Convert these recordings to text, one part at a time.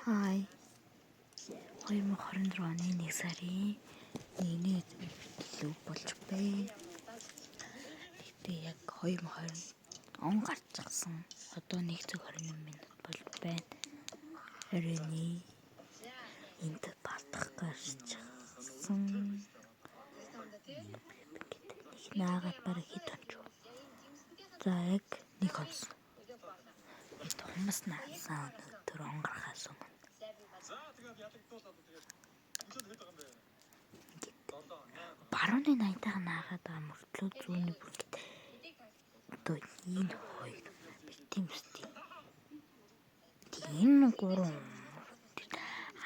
Хай. 2024 оны 1 сарын 1-ний өдөр болж байна. Гэхдээ яг 2020 он гарчихсан. Одоо 1 цаг 21 минут болж байна. Оройн энд бардах гарчихсан. Нэг наагаад бараг хэд онч. За яг нэг хонсон. Энд хумс наасан өнөөдөр он гарахаас өмнө. Барууны наяntайгаа наагаад байгаа мөртлөө зүүнний бүрт одоо энэ хоёр битэн үстэй. Энэ гурван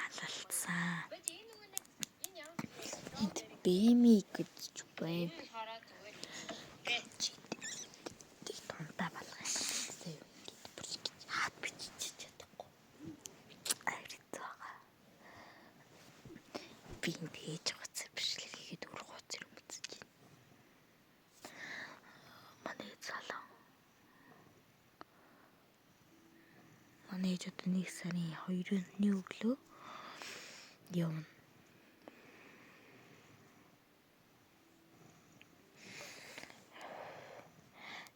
алалцсан. Энд бэми гэж байна. Тэг тунтаа балгах юм байна. Юу ингэж бүр ингэж хат бичиж чадахгүй. Айрц байгаа. Би энд ээж гоц бичлэг хийгээд өөр гоц юм үзэж байна. Манай залуу. Манай ээж одоо 1 сарын 2-ны өглөө явна.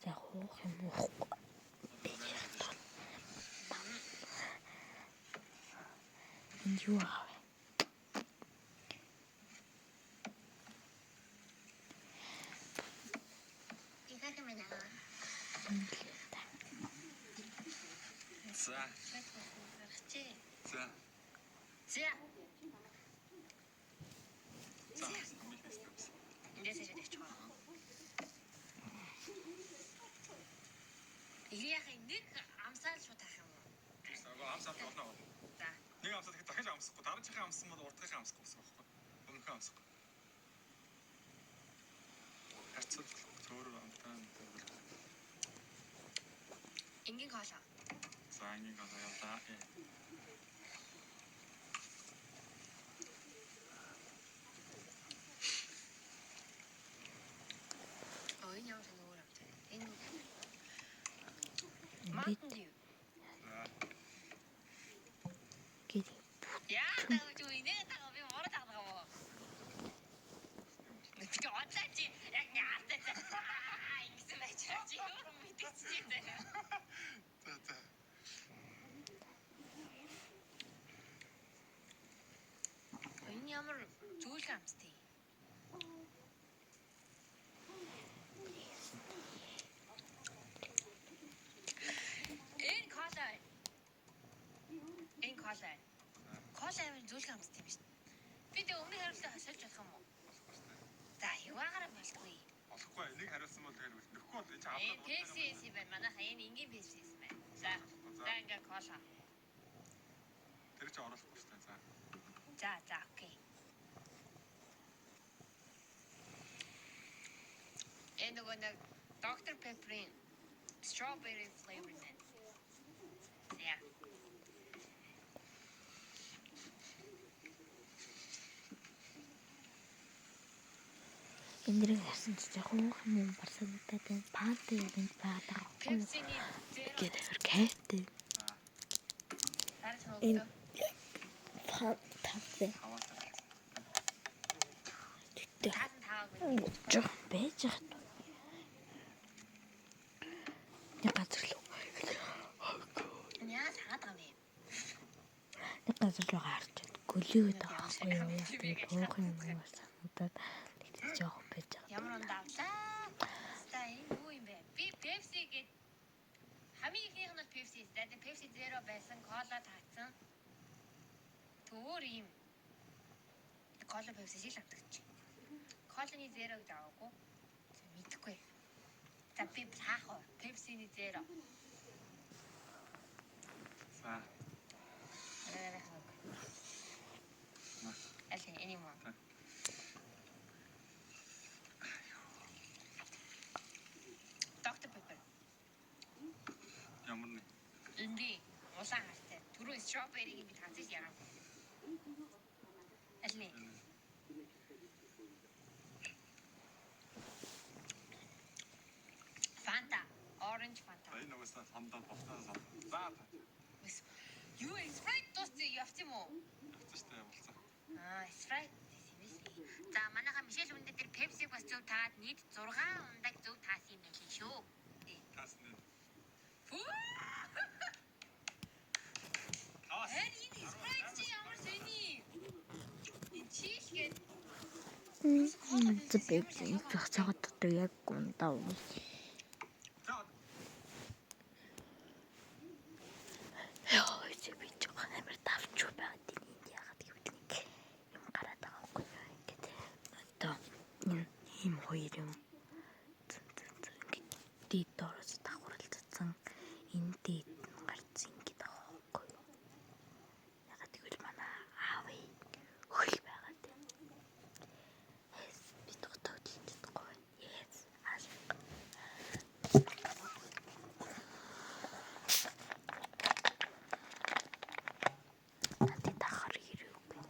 За хуух юм уухгүй. Энд юу аав вэ? За. За. За. За. Эндээс шууд явчих. Яах нэг амсаал шууд таах юм уу? Нөгөө амсаад болно. За. Нэг амсаад дахиж амсахгүй. Дараачихын амссан бол урдынхын амсахгүй гэсэн байхгүй. Өмнөхөө амсахгүй. Харцал зөөр амтаа. Энгийн кола. За энгийн кола явлаа. Оо энэ ямар өөр амтаа. Энэ Mountain Dew. Гээд Яа таа юу инээ таа би мороо таа юм уу? Тэгээ одоо чи яг яатай ингэсэн байж чи өөр мэдчихсэн. За за. Энэ ямар зөөлхөн амттай. Энэ кола. Энэ кола. Кола амар зөөлхөн амттай юм шүү. Би тэгээ өмнөх хариултаа сольж болох юм уу? Болохгүй шүү дээ. За юугаараа болдгүй. Болохгүй. Энийг хариулсан бол тэгэл нөхгүй бол энэ Энэ аваад Pepsi юм байна. Манайха энэ энгийн Pepsi юм байна. За. За ингээ кола. Тэр чинь оруулахгүй шүү дээ. За. За за окей. Энэ нөгөө нэг Dr Pepper-ийн strawberry flavor нэ. За. Энд дэрэг харсан чи жоохон уух юм уу бар санагдаад байна. Панта яг энд байгаад байгаа байхгүй юу? Pepsi-ний zero Гээд амар кайфтай. дараа Энэ нь панта. Хаваасаа. Тэгтээ таасан таагүй. жоохон байж хат. Нэг газар руу. Яа сагаад байгаа юм бэ? Нэг газар руу гарч гөлөөд байгаа байхгүй юу? Яг тэгээд уух юм уу санагдаад тэгтээ жоохон байж байгаа. Ямар онд авлаа? За энэ юу юм бэ? Би Pepsi гээд хамгийн ихнийх нь бол Pepsi. За тэгээ Pepsi Zero байсан, кола таацсан. Өөр юм. Кола Pepsi шиг л амтагч. Коланы Zero гэж аваагүй. Мэдэхгүй. За би таах уу? Pepsi-ний Zero. За. Аль энэ юм уу? За. Dr Pepper. Ямар нэг. Энгийн улаан хартай. Түрүү strawberry-г би таацсан яагаад. Аль нэ? Fanta, orange Fanta. За энэ угаасаа сандаа болтоо сан. За. Юу Sprite дууссан юу? уу? Явцсан шүү дээ болцоо. Аа, Sprite юм эсэ. За, манайха Мишель үндэ дээр Pepsi-г бас зөв таад нийт 6 ундаг зөв таасан юм байлээ шүү. Таасан нэ. Фүү! Таваас. Харин энэ Sprite чи ямар сони? Энэ чил гээд За би зогсоогод одоо яг ундаа. За Йоо, чи би жоохон амар давчуу байгаад энд яагаад гэвэл нэг юм гараад байгаа байхгүй юу? Ингээд одоо энэ ийм хоёр юм зэн зэн зэн ингээд дээд доороос давхарлцсан энэ дээд нь гарцсан ингээд байгаа байхгүй юу? Яагаад гэвэл манай аавын хөл байгаа тийм. Yes, би тогтоож чадахгүй байна. Yes. Ааш. Надад дахар хэрэггүй.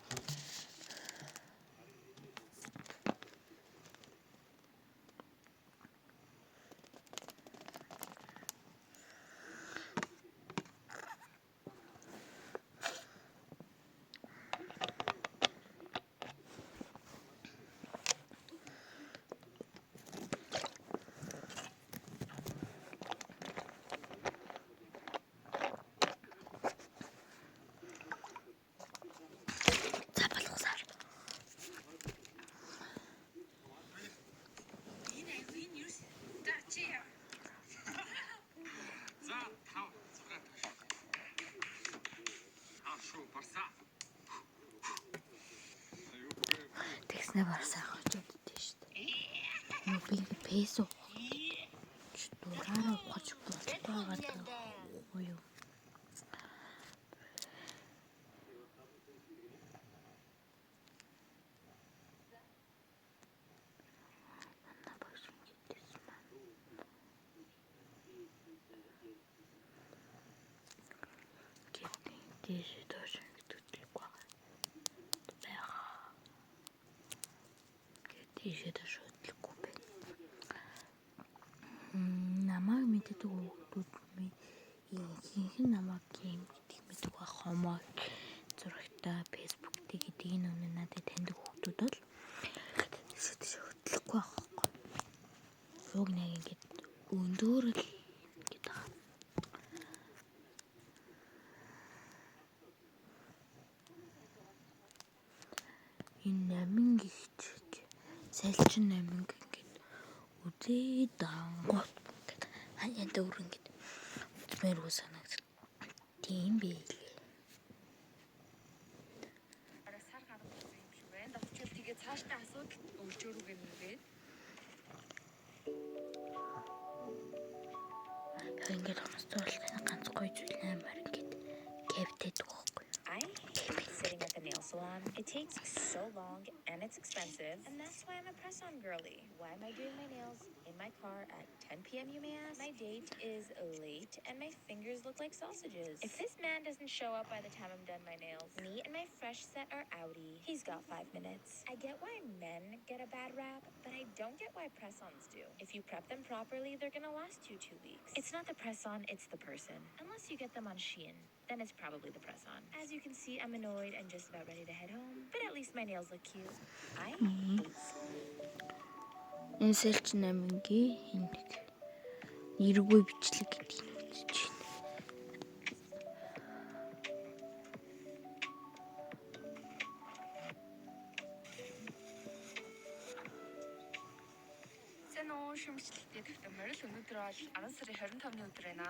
За болгосоор. Энэ айгүй энэ юу? За чи яа. За 5 6 5 шүү. Аа шүү барсаа. Аюу. Тэгснэ барсаа хожоод идэв шүү дээ. Нөө би ингэ пэс уух гэж дураараа ухаж болохгүй байгаа байхгүй юу? Манай багш ингэж хэлсэн маань. Гэдэг дээш доош ингэдэг байгаа. Байгаа. Тийшээ доош хөдлөхгүй байна. Намайг мэддэг хүүхдүүд ихэнх нь намайг гейм гэдэг мэддэг байх хомоо зурагтай Facebook дээр гэдэг энэ өмнө надад таньдаг хүүхдүүд бол тийшээ доош хөдлөхгүй байх байхгүй. Уг нэг ингээд өндөөр л ингээд байгаа. Энэ намин гихч салчин намин ингээд үзээд дангуут ингээд хаяа дөр ингээд үзмээргүй санагд. Тийм байлээ. Бараг сар гарan болсон юм шиг байна. Давчвал тэгээ цаашдаа асуудал өржөөрүү гэнэ үү? Яг ингээд хомсдол ганц гоё зүйл амар ингээд кайфтай байхгүй. I hate sitting at the nail salon. It takes so long and it's expensive. And that's why I'm a press on girly. Why am I doing my nails in my car at 10 p.m., you may ask? My date is late and my fingers look like sausages. If this man doesn't show up by the time I'm done my nails, me and my fresh set are outie. He's got 5 minutes. I get why men get a bad rap, but I don't get why press ons do. If you prep them properly, they're gonna last you 2 weeks. It's not the press on, it's the person. Unless you get them on Shein, then it's probably the press on. As you can see, I'm annoyed and just about ready to head home, but at least my nails look cute. I hate Энэ салчин намингийн энэ нэг нэргүй бичлэг гэдгийг нь үзэж байна. Сайн уу шүмжлэгтэй тавтай морил өнөөдөр бол 10 сарын 25-ны өдөр байна.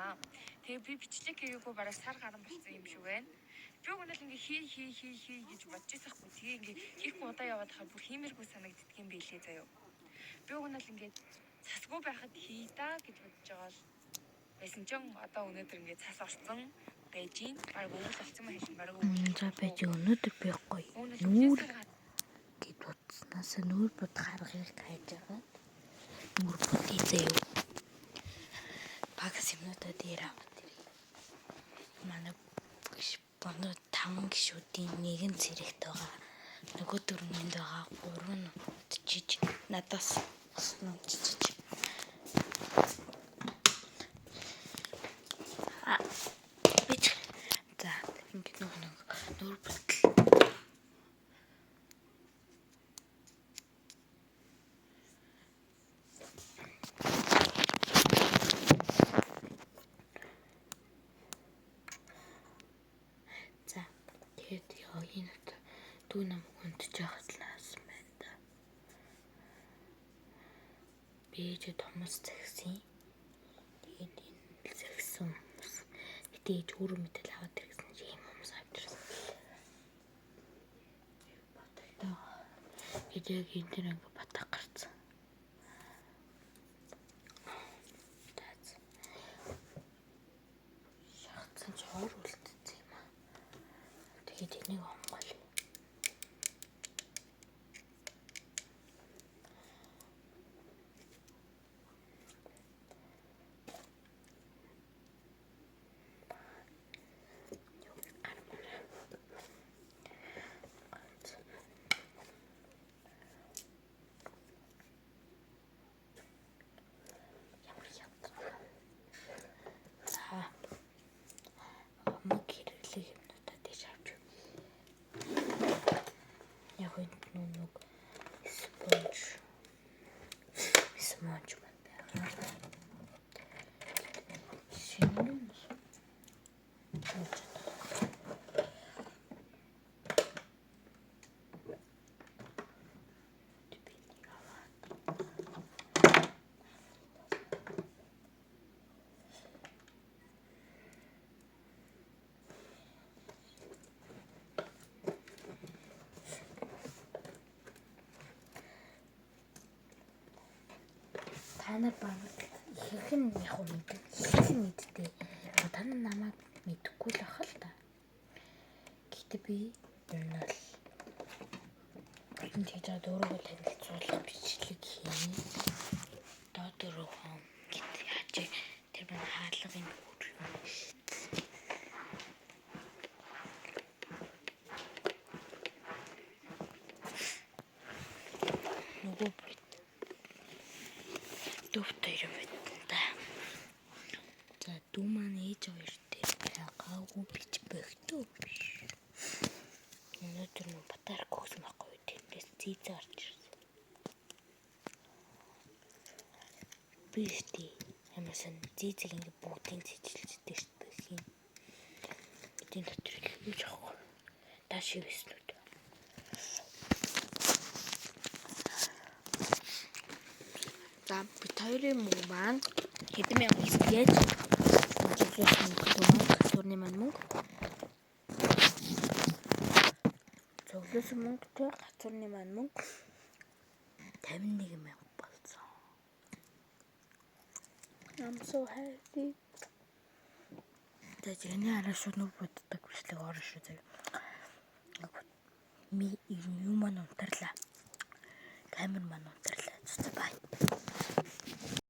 Тэгээ би бичлэг хийгээгүй бараг сар гарan болсон юм шиг байна. Би уг нь л ингээ хий хий хий хий гэж бодож байсан хгүй. Тэгээ ингээ хийхгүй удаа яваад хахаар бүр хиймээргүй санагддаг юм билээ заяо. Би уг нь л ингээ цасгүй байхад хий да гэж бодож байгаа л байсан чинь одоо өнөөдөр ингээ цас орсон байж гин. Бараг өвөл болсон юм хайшин бараг өвөл. За байж өнөөдөр би гоё Уг нь л нүүр өглөөсөө гар гэд бодсноос нүүр будах аргыг хайж байгаа. Нүүр будъя заяа. Багас юмнуудаа дээр аваад ирье. Манай багш манай таван гишүүдийн нэг нь цэрэгт байгаа. Нөгөө дөрвөнд байгаа гурав нь унтчиж надаас унтчиж. А би ч- за ингээд нөгөө нэг Нүүр бүтэл. За тэгээд ёо энэ удаа дүү намайг унтж байхад л наасан байна да. Би ээжээ томос загсан. Тэгээд энэ загсан хүмүүс. Гэтэ ээж өөрөө мэтэл аваад ирсэн чи ийм хүмүүс авч ирсэн. Батагтай. Тэгээд яг энэ дэр ингээ батаг гарцсан. Таац. Шахацсан чи ор үлдсэн юм аа. Тэгээд энийг онгойл. Ямар ядраа. За. Маг хэрэглэх юмнуудаа тийш авч өгье. Яг энэ нүг спонж спонж маань байгаа. Шинэ юм. Би нэг аваад. Та нар баг ихэнх нь яг уу мэддэг. Ихэнх нь мэддэг. Та нар намайг мэдэхгүй л ах л та. Гэхдээ би ер нь бол энэ хийж байгаа өөрийгөө танилцуулах бичлэг хийнэ. Доод өрөө хон гэт яаж тэр маань хаалгын бүр юм биш. Нөгөө бүр дөвтэй юм байна да. За дүү маань ээж хоёр дээр байгаагүй бич богтөө биш. Өнөөдөр нөө батарк өгсөн байхгүй тэрнээс зийзээ гарч ирсэн. Би штий ямарсан зийзэг ингээ бүгдийг зийжилждэг штэ бэхийн. Эдийн дотор илгээж авахгүй. Даа шивэснүүд. За бит хоёрын мөнгө маань хэдэн мянга хийж зөвлөсөн мөнгө гацуурны маань мөнгө. Зөвлөсөн мөнгөтэй гацуурны маань мөнгө 51 мянга болсон. I'm so happy. За жирийн араа шууд нүг буддаг бичлэг орно шүү заяа. Ми юм маань унтарлаа. Камер маань унтарлаа.